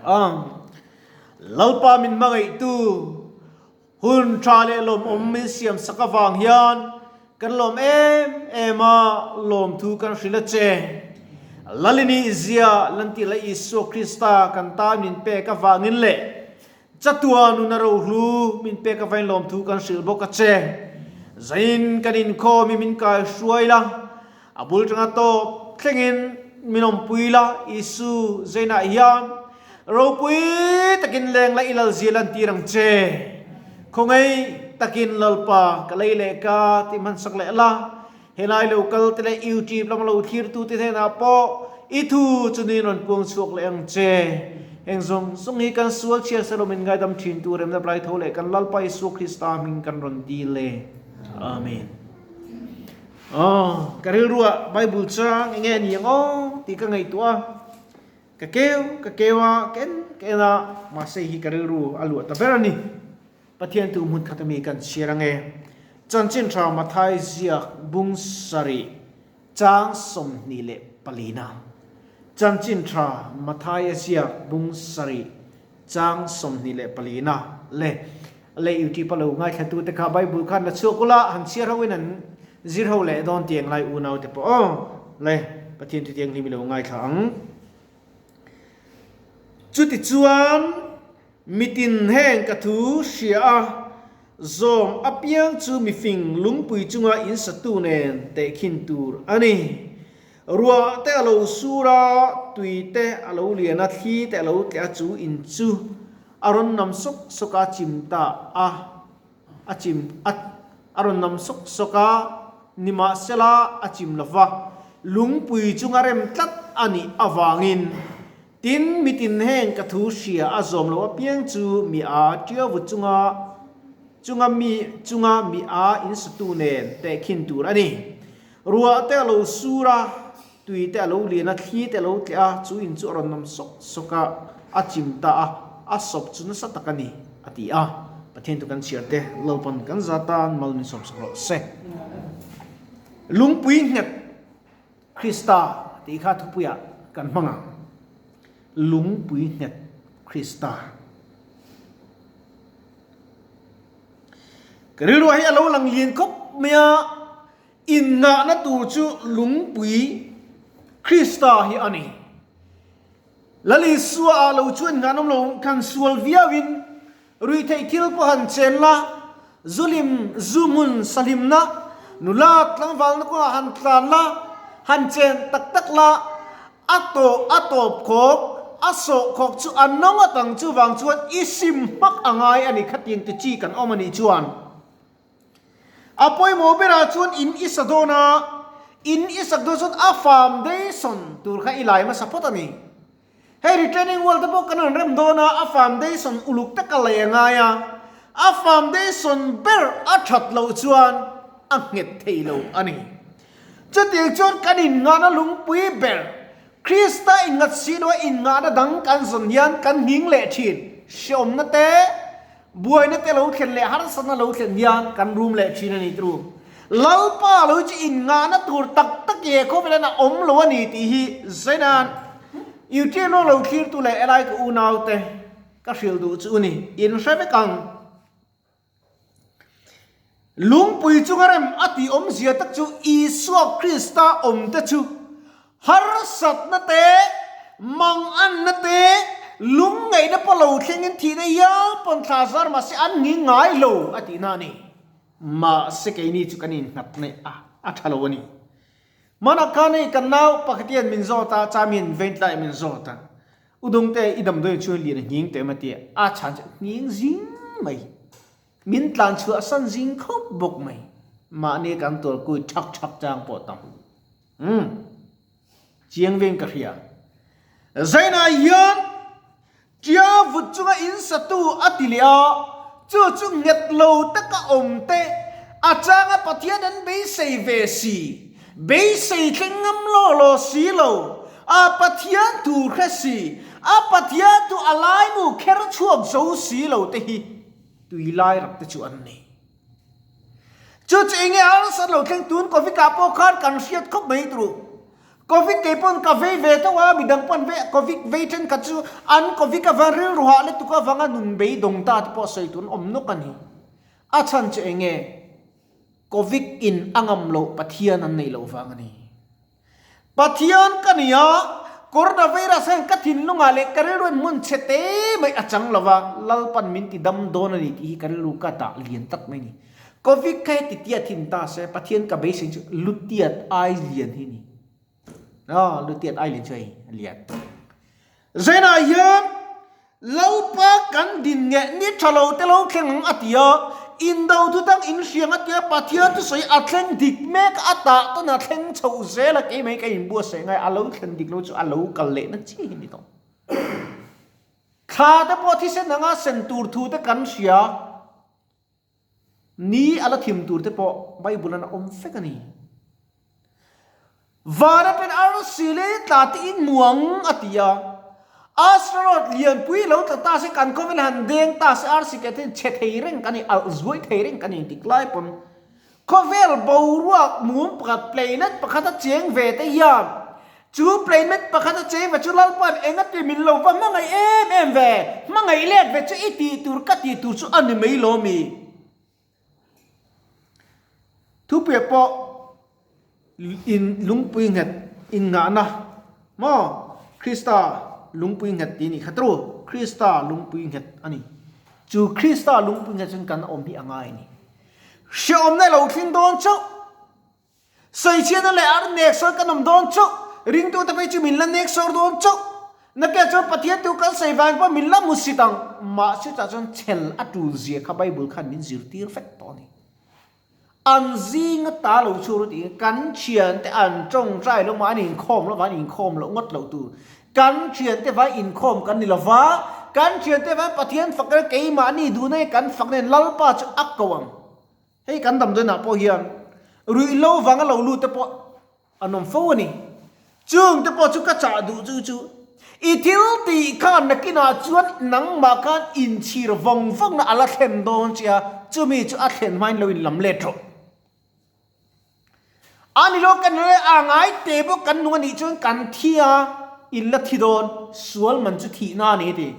Ang. Lalpa min hmangaihtu hun tha leh lawmawm min siam sak avang hian kan lawm em em a, lawmthu kan hrilh a che. Lalini zia lantir leh Isua Krista kan tan min pek avangin leh Chatua nuna rohlu min pek avain lawmthu kan hrilh bawk a che. Zain kan inkhawm i min kai hruai la, a bul tanga tawp thlengin min awmpui la, Isu zainah hian ropui takin leng la i lalzia lantir ang che. Khawngaih takin Lalpa ka lei leh ka tih hmansak leh la, Helai lo kal te leh YouTube lama lo thlir tu te hnenah pawh i thu chu ni rawn puang chhuak leh ang che. Heng zawng zawng hi kan sual chhiar selo min ngaidam thin tu remna plai tho leh kan Lalpa Isua Krista hming kan rawn dil e. Amen. Aw, ka rilruah Bible chang enge a ni ang aw tih ka ngaihtuah a, ka keu ka keu a, ka en ka en a, mahse hi ka rilru a luah ta ber a ni. Pathian tu hmun khat ami kan chhiar ange. Chanchin tha Mathai ziak bung sarih chang 24 na. Chanchin tha Mathai a ziak bung sarih chang 24 na le le YouTube a lo ngaithla tu te kha Bible khan la chhuak ula han chhiar ho in an zir ho leh dawn tiang lai unau te pawh aw le Pathian thu tiang hlim i lo ngaithla ang. Chutichuan Mitin heng ka thu hria a, zawm apiang chu mifing lungpui chunga in satu nen tehkhin tur a ni. Ruah te a lo sur a, tui te a lo lian a, thli te a lo tleh a, chu in chu a rawn nam sawk sawk a, chim ta a, a chim a, a rawn nam sawk sawk a, nimahsela a chim lo va, lungpui chunga rem tlat a nih avangin Tin, mitin heng ka thu hria a zawm lo apiang chu mi a tiau chunga chunga mi chunga mi a insatu nen tehkhin tur a ni. Ruah te a lo sur a, tui te a lo lian a, thli te a lo tleh a, chu in chu a rawn nawm sawk sawk a, a chim ta a, a sawp chu nasa tak a ni, a ti a. Pathian chu kan chhiar te, Lalpan kan za tan mal min sawm sak rawh se. Lungpui nghet. Krista tih kha thupuiah kan hmang ang. Lungpui nghet Krista. Ka rilruah hi a lo lang lian khawp mai a, innghahna tur chu lungpui Krista hi a ni. Lal Isua ah lo chuan nghah nawm lo khan sual viauin ruihtheih thil pawh han chen la, zulim zu hmun sahlimna, nula tlangvalna kawngah han tlan la, han chen tak tak la, a tawh a tawp khawk, a sawh khawk chu a nawng atang chuvang chuan i sim hmak a ngai a ni khatiang ti chi kan awm a nih chuan. A pawimawh berah chuan in i sa dawn a, in i sak dawn chuan a foundation tur kha i lai hmasa phawt a ni. Hei retaining wall te pawh kan rawn rem dawn a, a foundation uluk taka lei a ngai a, a foundation ber a that loh chuan a nghet thei lo a ni. Chutiang chuan kan innghahna lungpui ber, Krista inngat si loa innghahna dang kan zawn hian kan nghing leh thin, hreawmna te, Buaina te lo thlen leh harsatna lo thlen hian kan rum leh thin a ni tru. Lalpa lo chu inngahna tur tak tak ye khawvelan a awm lo a ni tih hi Zainan Ukraine rawng lo thlirtu leh helai ka unau te ka hrilh duh chu ni. In hre vek ang. Lungpui chunga rem a tih awmzia tak chu Isua Krista awm te chu Harsatna te, manganna te, lungngaihna pawh lo thlengin thihna hial pawn thla zar mahse an ni ngai lo a tihna a ni. Mahse keini chu kan innghat naih a, a tha lo a ni. Hmanah khan hei kan nau pakhat hian min zawt a, Chamian Vengtlai min zawt a, U Dawngte i damdawiin chhung lian a nghing teh em a ti a, a chhan chu nghing zing mai. Min tlan chhuah san zing khawp bawk mai. Mahni kan tuar kui thak thak chang pawh tam. Umm. Chiang veng ka hria. Zainah hian Tia vut chunga in satu a ti leh a, chu chu nghet lo taka awm te, a changa Pathian an beisei ve si, beisei thleng ngam law law si lo, a Pathian thu hre si, a Pathian thu a laimu kher chhuak zo si lo te hi tui lai rak te chu an ni. Chu chu enge harsa lo thleng tun Covid ah pawh khan kan hriat khawp mai turu. Covid kei pawn ka vei ve tho a, midang pawn vei Covid vei thenkhat chu an Covid avang rilru hah lutuk avanga nun beidawng ta te pawh sawi tur an awm nawk a ni. A chhan chu eng nge? Covid in a ngam loh Pathian an neih loh vang a ni. Pathian ka ni a, Coronavirus hian ka thinlungah leh ka rilru in hmun chhe te mai a chang lo va, Lalpan min ti dam dawn a ni tih hi ka rilru ka dah lian tak mai a ni. Covid kha heti tia thin ta se, Pathian ka beisei chu lutiat ai lian hi a ni. Aw, lutiat ai lian chu hei a lian. Zainah hian Lalpa kan din nge ni tha lo te lo thleng ang a ti a, indo thu dang in hriang a ti a, Pathian chu sawi a thleng dik mek a tah tawn a thleng chho zel a, keimah hi ka inbuatsaih ngai a lo thlen dik lo chu a lo kal leh na chiah hi ni tawh. Thla te pawh thisen anga sen tur thu te kan hria. Ni a la thim tur te pawh Bible an a awm vek a ni. Van atangin arsi leh tla te in hmu ang a ti a. Astronaut lianpui lo tla ta se kan khawvel han deng ta se arsi keh te chhe thei reng kan ni, alh zuai thei reng kan ni tik lai pawn khawvel boruak mum pakhat planet pakhat a cheng ve te hian Chu planet pakhat a chei ve chu Lalpa'n eng a ti min lo va hmangaih em em ve, hmangaih let ve chu i tih tur ka tih tur chu a ni mai lo mi? Thupuia pawh in lungpui nghet in ngahna maw? Krista lungpui nghet tih a nih kha tawh, Krista lungpui nghet a ni. Chu Krista lungpui nghet chuan kan awm hi a ngai a ni. Hrehawmna lo thleng dawn chauh. Sawichhiatna leh ar nek sawi kan awm dawn chauh, ringtute phei chu min la nek sawr dawn chauh. Nakiah chuan Pathian tu kan sawi vang pawh min la hmu sit ang. Mahse chutah chuan chhel a tul zia kha Bible khan min zirtir vek tawh a ni. An zinga ta lo chhuak ru tiin kan thiante an tawngtai lo mah an inkhawm lo vang an inkhawm loh ngawt loh tur. Kan thiante vai inkhawm kan ni lo va, kan thiante vai Pathian fak nen keimahni duhna hi kan fak nen Lalpa chu a ko ang. Hei kan damdawiinah pawh hian ruihhlo vanga lo lut te pawh an awm fo a ni. Chung te pawh chu ka chah duh chu chu i thil tih khan nakinah chuan nangmah khan inchhir vawng vawngna a la thlen dawn che a, chumi chu a thlen hmain lo inlam let rawh. A ni lo kan le a ngai te bawk kan nung a nih chuan kan thi a, in la thi dawn, sual man chu thihna a ni a ti.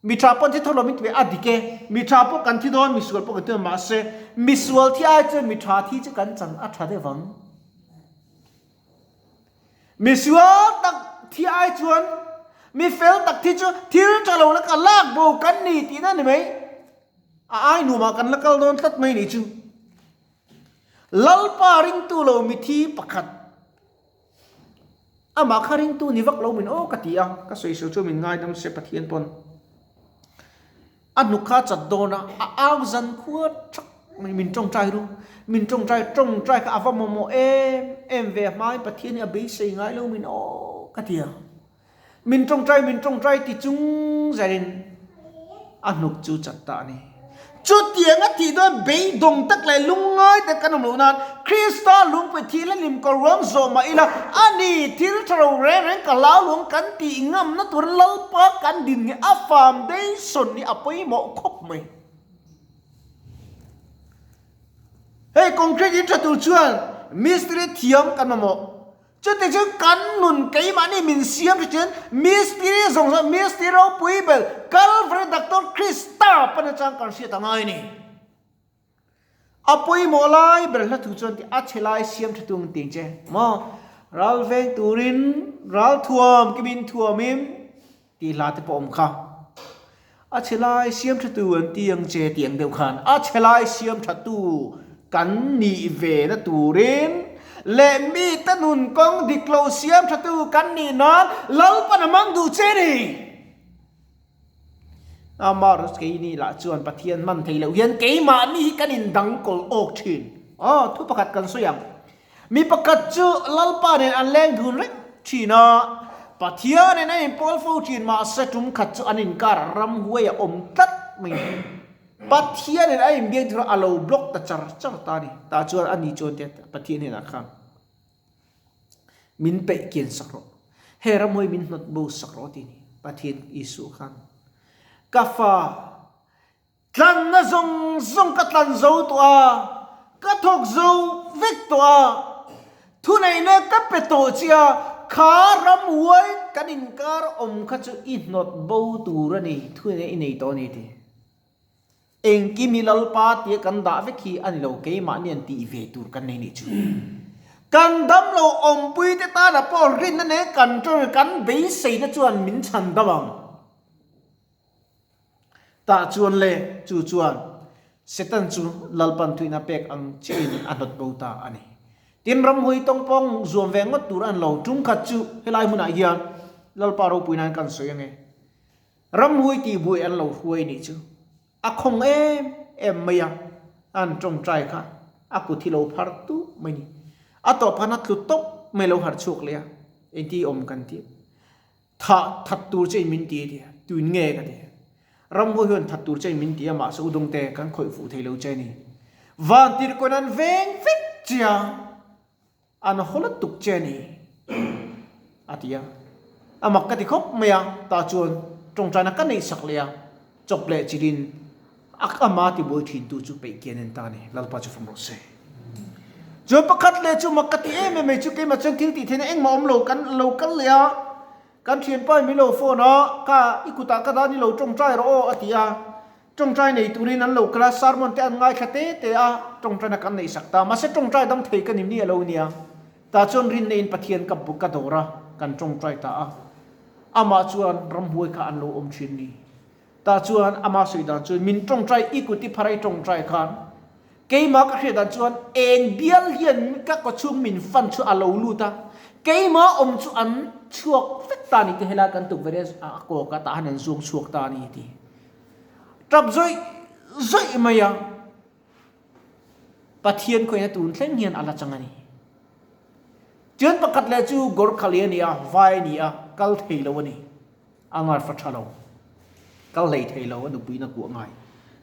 Mi tha pawh an thi tho lo min ti ve a dik e. Mi tha pawh kan thi dawn, misual pawh kan thi dawn mahse misual thi ai chuan mi tha thi chu kan chan a tha deuh ang. Misual tak thi ai chuan mi fel tak thi chu thil tha lo laka lak bo kan ni tihna ni mai. A ai nuamah kan la kal dawn tlat mai nih chu. Lalpa ringtu lo mithi pakhat. Amah kha ringtu ni vak lo min aw ka ti a, ka sawisel chu min ngaidam se Pathian pawn a hnuk kha a chat dawn a, a au zan khua thak mai min tawngtai ru, min tawngtai tawngtai kha a va mamawh em em ve hmain Pathian hi a beisei ngai lo min aw ka ti a, min tawngtai min tawngtai ti chung zerin a hnuk chu chat ta a ni. Chutiang a tih dawn beidawng tak leh lungngai tak kan awm loh nan Krista lungpui thih la lim ka ruang zawh mah ila a ni thil tha lo reng reng ka hlau luang kan tih ngamna turin Lalpa kan din nge a foundation hi a pawimawh khawp mai. Hei concrete in tha tur chuan mistiri thiam kan mamawh. Chuti chu kan nun keimahni min siam hre chuan mistiri zawng zawng mistiri ropui bel Calvary Doctor Krista pan atang kan hriat a ngai a ni. A pawimawh lai ber hla thu chuan a chhe lai siam tha tu ang tih che maw ral veng turin ral thuam kimin thuamin tih hla te pawh awm kha. A chhe lai siam tha tu an ti ang che tih ang deuh khan a chhe lai siam tha tu kan nih ve na turin leh mite nun kawng dik lo siam tha tu kan nih nan Lalpan a hmang duh che ni. Amah keini lah chuan Pathian hman thei loh hian keimahni hi kan indang kawl awk thin. Aw thu pakhat kan sawi ang. Mi pakhat chu Lalpa nen an leng dun reng thin a, Pathian in an inpawl fo thin mahse tum khat chu an inkar ramhuai a awm tlat mai. Pathian in a inbiak tur a lo block ta char char ta a ni. Tah chuan a ni chuan te Pathian hnenah khan min peih kian sak rawh, he ramhuai min hnawt bo sak rawh a ti a ni. Pathian Isua khan ka fa Tlanna zawng zawng ka tlan zo tawh a, ka thawk zo vek tawh a. Thuneihna ka pe tawh che a, kha ramhuai kan inkar awm kha chu i hnawt bo tur a ni, thuneihna i nei tawh a ni ti. Engkim hi Lalpa tia kan dah vek hi a ni lo, keimahni an tih ve tur kan nei nih chu. Kan damlo awmpuite tana pawh rinna nen kan ṭawng kan beiseina chuan min chhan dam ang. Tah chuan le, chu chuan Satan chu Lalpan thuihna pek ang chiahin a hnawt bo ta a ni. Tin, ramhui tawngpawng zuam ve ngawt tur a ni lo. Tum khat chu helai hmunah hian Lalpa ropui nan kan sawi ange. Ramhui tihbuai an lo hruai nih chu a khawng em em mai a, an tawngtai kha a kut hi lo phar tup mai ni. A tawp khan a tlu tawp mai lo harh chhuak leh a, engti awm kan tih. Thah that tur che in min ti a ti a, tuin nge ka ti. Ramhuai hian that tur che in min ti a, mahse Udawngte kan khawih fuh thei lo che a ni. Vantirhkawn an veng vek che a, an haw lutuk che a ni, a ti a. A mak ka ti khawp mai a, tah chuan tawngtaina ka neih sak leh a, chawp leh chilhin a ama tibuai thintu chu peih kian en ta a ni, Lalpa chu fam rawh se. Chuan pakhat leh chu mak ka ti em em mai chu keimah chuan thil tih theihna engmah awm lo kan lo kal leh a, kan thianpa in min lo phone a, ka i kutah ka dan i lo tawngtai rawh aw a ti a, tawngtai nei turin an lo kal a, sermon te an ngaithla te te a, tawngtaina kan neih sak ta, mahse tawngtai dam thei ka ni ni a lo nia, tah chuan rinna in Pathian ka ka dawr a, kan tawngtai ta a, amah chuan ramhuai kha an lo awm thin ni. Tah chuan ama sawi dan chuan min tawngtai i kut i phar a i tawngtai khan keimah ka hriat dan chuan eng bial hian ka kawchhung min fan chu a lo lut a, keimah awm chu an chhuak vek ta a ni tih helai kan tukverh a kawk a tah hian an zuang chhuak ta a ni tih tap zawih zawih mai a, Pathian khawina tun thleng hian a la chang a ni. Chuan pakhat leh chu Gorkhali a ni a, vai a ni a, kal thei lo a ni. A ngar fa tha lo. Kal hlei thei lo a nupui na kuah ngai.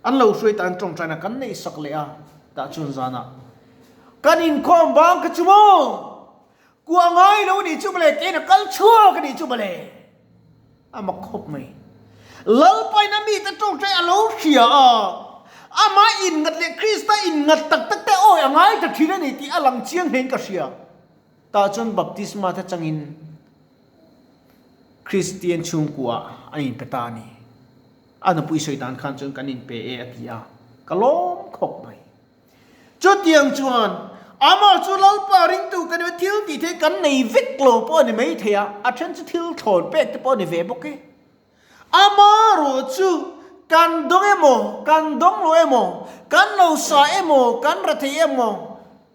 An lo hruai tan tawngtaina kan neih sak leh a, tah chuan zanah kan inkhawm bang kha chu maw? Kuah ngai lo nih chu mawle, keina kal chhuak a nih chu mawle. A mak khawp mai. Lalpain a mite tawngtai a lo hria a, amah inngat leh Krista inngat tak tak te awi a ngai ta thin a ni tih a lang chiang hlein ka hria. Tah chuan baptisma te changin Kristian chhungkua an inpe ta a ni. A nupui sawi dan khan chuan kan inpe e a ti a, ka lawm khawp mai. Chutiang chuan amah chu Lalpa ringtu kan ni thil tih theih kan nei vek lo pawh a ni mai thei a, a then chu thil thlawn pek te pawh a ni ve bawk e. Amaherawh chu kan dawng emaw, kan dawng lo emaw, kan lo sa emaw, kan ra thei emaw,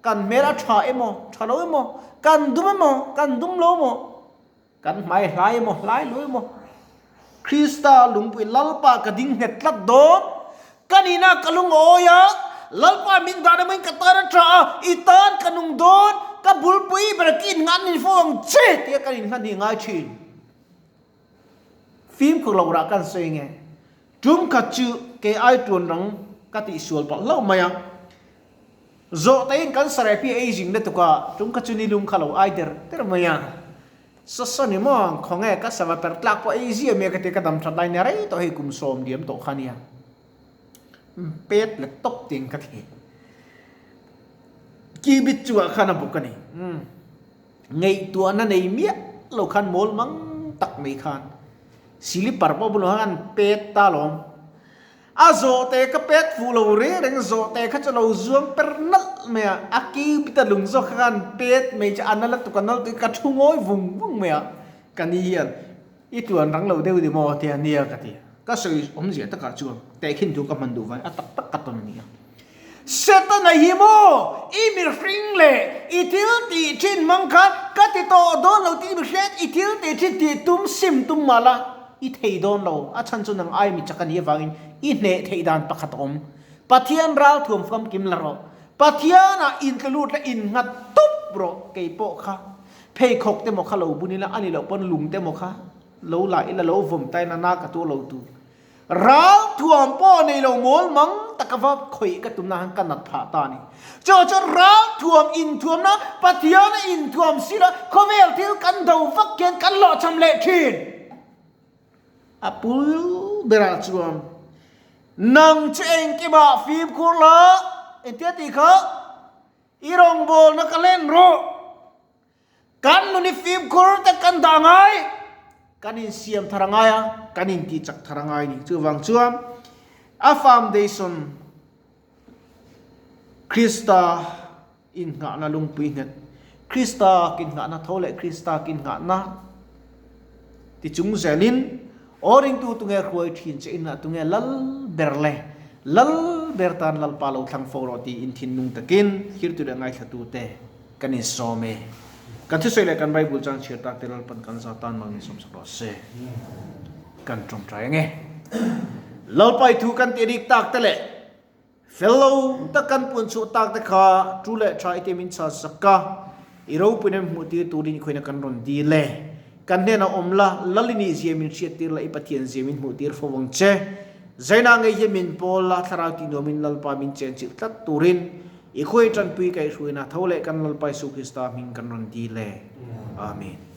kan hmel a tha emaw, tha lo emaw, kan dum emaw, kan dum lo emaw, Kan hmai hlai emaw hlai lo emaw Krista lungpui Lalpa ka ding nghet tlat dawn. Ka nihna ka lungawi a, Lalpa min dan emaw in ka tan a tha a, i tan ka nung dawn, ka bulpui ber ka inngan ni fo ang che tia kan inhlan hi ngai thin. Fimkhur lo rah kan sawi nge. Tum khat chu kei ai tuan rang ka tihsual palh hlauh mai a. Zawhte in kan sarep hi ei zing lutuk a, tum kha chu nilum kha lo ai der der mai a. Saw saw ni maw, khawnge ka sava per tlak pawh ei zia mai a ka ti a, ka dam that lai nia rei tawh hei kum 90 tawh kha nia. Pet leh tawp ting ka ti. Kibit chungah khan a buk a ni. Ngaihtuahna nei miah lo khan mawl mang tak mai khan silipar pawh bulah khan pet ta lawm. A zawhte ka pet fuh lo reng reng, zawhte kha chu lo zuang per nalh mai a, a kibit a lung zawk kha khan pet mai chu a na lutuk a na lutuk ka thu ngawi vung vung mai a, ka ni hian i tluan rang lo deuh ni maw tia nia ka ti. Ka sawi awmzia takah chuan tehkhin thu ka hman duh vangin a tak tak ka tawn a ni a. Setana hi maw i mihring leh i thil tih thin hmang khan ka ti tawh dawn lo tih i mihriat i thil tih thin tih tum sim tum mah la i thei dawn lo a chhan chu nang ai mi chak a nih avangin i hneh theih dan pakhat a awm Pathian ralthuam famkim la rawh Pathianah intlu lut la innghat tup rawh kei pawh kha pheikhawk te maw kha lo bun ila a ni loh pawn lung te maw kha lo la ila lo vawm ta ila na ka tu lo tur Ralthuam pawh nei lo mawl mang taka va khawih ka tumna han ka nat phah ta a ni. Chu chu ralthuam inthuamna Pathian a inthuam si lo, khawvel thil kan do vak hian kan hlawhchham leh thin. A pul berah chuan nang chu engkimah fimkhur la, engtia tih kha i rawngbawlna ka hlen rawh. Kan nun hi fimkhur tak kan dah ngai, kan insiam thar a ngai a, kan intihchak thar a ngai a ni. Chuvang chuan a foundation Krista innghahna lungpui nghet, Krista kinghahna tho leh Krista kinghahna ti chung zelin aw ringtu tunge hruai thin che inah tunge lal ber le lal ber tan Lalpa lo thlang fo rawh tiin thinlung takin thirtu leh ngaithlatute Kan insawm e. Kan thusawi leh kan Bible chang chhiar tak te Lalpan kan za tan mang insawm sak rawh se. Kan tawngtai ange. Lalpa i thu kan tih rik tak te leh fel lo tak kan puan chhuah tak te kha tu leh tha i te min chhan sak a, i ropuina min hmuh tir turin i khawina kan rawn dil e. Kan hnenah awm la, Lal i nih zia min hriat tir la, i Pathian zia min hmuh tir fo vang che. Zainah ngei hian min pawl la, thlarau tih nuamin Lalpa min chen chilh tlat turin I khuai tanpui kaihhruaina tho leh kan Lalpa Isu Krista hming kan rawn dil e. Amen.